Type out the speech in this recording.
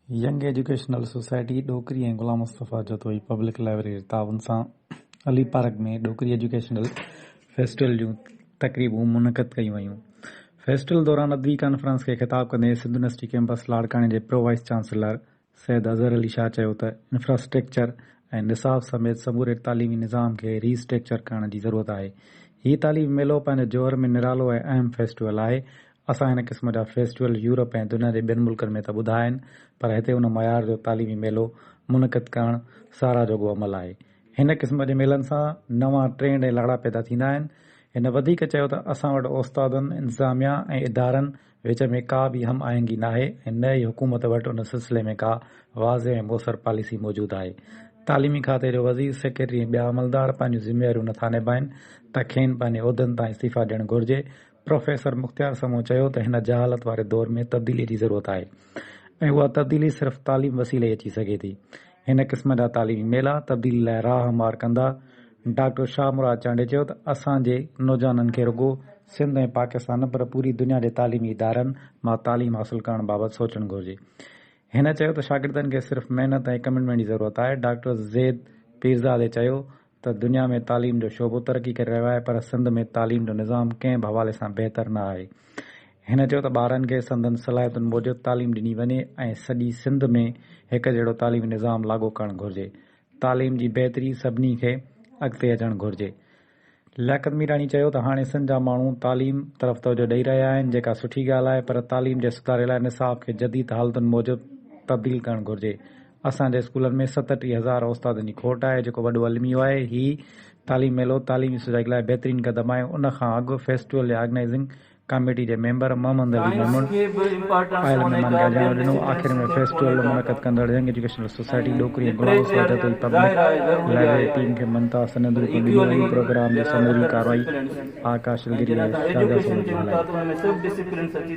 Young educational society Dokri ۽ Ghulam Mustafa Jatoi public library جي تعاون سان Ali park ۾ Dokri educational festival جون تقريبون منعقد ڪيون ويون. فيسٽيول دوران ادبي ڪانفرنس کي خطاب ڪندي سنڌ يونيورسٽي ڪئمپس لاڙڪاڻي جي pro vice chancellor Syed Azhar Ali Shah چيو ته انفراسٽرڪچر ۽ نصاب سميت سموري تعليمي نظام کي ري اسٽرڪچر ڪرڻ جي ضرورت آهي. هي تعليمي ميلو پنهنجي جوهر ۾ نرالو ۽ اهم فيسٽيول آهي. اسان هن قسم جا فيسٽيول يورپ ۽ دنيا جي ٻين ملڪن ۾ ته ٻڌا آهن پر هتي ان معيار جو تعليمي ميلو منعقد ڪرڻ ساراهه جوڳو عمل آهي. هن قسم جي ميلن سان نوان ٽرينڊ ۽ لاڙا پيدا ٿيندا آهن. هن وڌيڪ چيو ته اسان وٽ استادن، انتظاميا ۽ ادارن وچ ۾ ڪا به هم آهنگي ناهي ۽ نه ئي حڪومت وٽ ان سلسلي ۾ ڪا واضح ۽ موثر پاليسي موجود آهي. تعليمي کاتي جو وزير، سيڪريٽري ۽ ٻيا عملدار پنهنجون ذميواريون نٿا نڀائين ته کين پنهنجي عهدن تان استعيفا ڏيڻ گهرجي. پروفيسر مختيار سمون چيو ته هن جهالت واري دور ۾ تبديلي جي ضرورت آهي ۽ اها تبديلي صرف تعليم وسيلي ئي اچي سگهي ٿي. هن قسم جا تعليمي ميلا تبديلي لاء راهه هموار ڪندا. ڊاڪٽر شاهه مراد چانڊيي چيو ته اسان جي نوجوانن کي رڳو سنڌ ۽ پاڪستان نه پر پوري دنيا جي تعليمي ادارن مان تعليم حاصل ڪرڻ بابت سوچڻ گهرجي. هن چيو ته شاگردن کي صرف محنت ۽ ڪمٽمينٽ جي ضرورت آهي. ڊاڪٽر زيد پيرزادي چيو ته دنيا ۾ تعليم جو شعبو ترقي ڪري رهيو آهي پر سنڌ ۾ تعليم جو نظام ڪنهن به حوالي سان بهتر نه آهي. هن چيو ته ٻارن کي سندن صلاحيتن موجب تعليم ڏني وڃي ۽ سڄي سنڌ ۾ هڪ جهڙو تعليمي نظام لاڳو ڪرڻ گهرجي. تعليم جي بهتري سڀني کي اڳتي اچڻ گهرجي. لياقت ميراڻي چيو ته هاڻي سنڌ جا ماڻهو تعليم طرف توجهه ڏئي رهيا آهن جيڪا سٺي ڳالهه آهي پر تعليم جي سڌاري لاء نصاب کي جديد حالتن موجب تبديل ڪرڻ گهرجي اسان جي اسڪولن ۾ 37 هزار استادن جي کوٽ آهي جيڪو وڏو الميو آهي هي تعليم ميلو تعليمي سجاڳي لاء بهترين قدم آهي ان کان اڳ فيسٽيول جي آرگنائيزنگ ڪاميٽي جي ميمبر محمد علي سائنس ميمڻ کي به امپارٽنس آيل ڪونهي مهمان ڪا کي ٻين آجياڻو ڏنو. آخر ڊسيپلنس ۾ کي فيسٽيول ڪونهي ڪا منعقد ڪندڙ young educational society ۽ Dokri ۽ Ghulam Mustafa literature Jatoi ظاهر پبلڪ آهي ضروري لائبريري آهي ٽيم کي مڃتا پر سندون پڻ ڏنيون ايڪيولي ويون. پروگرام جي there are سموري ادر ڪارروائي ڊسيپلنس آڪاش ۽ دلگيري جڏهن ۽ توهان شازيا ايجوڪيشن سولنگي چئون هلائي. ٿا ته ان ۾ سڀ ڊسيپلنس اچي.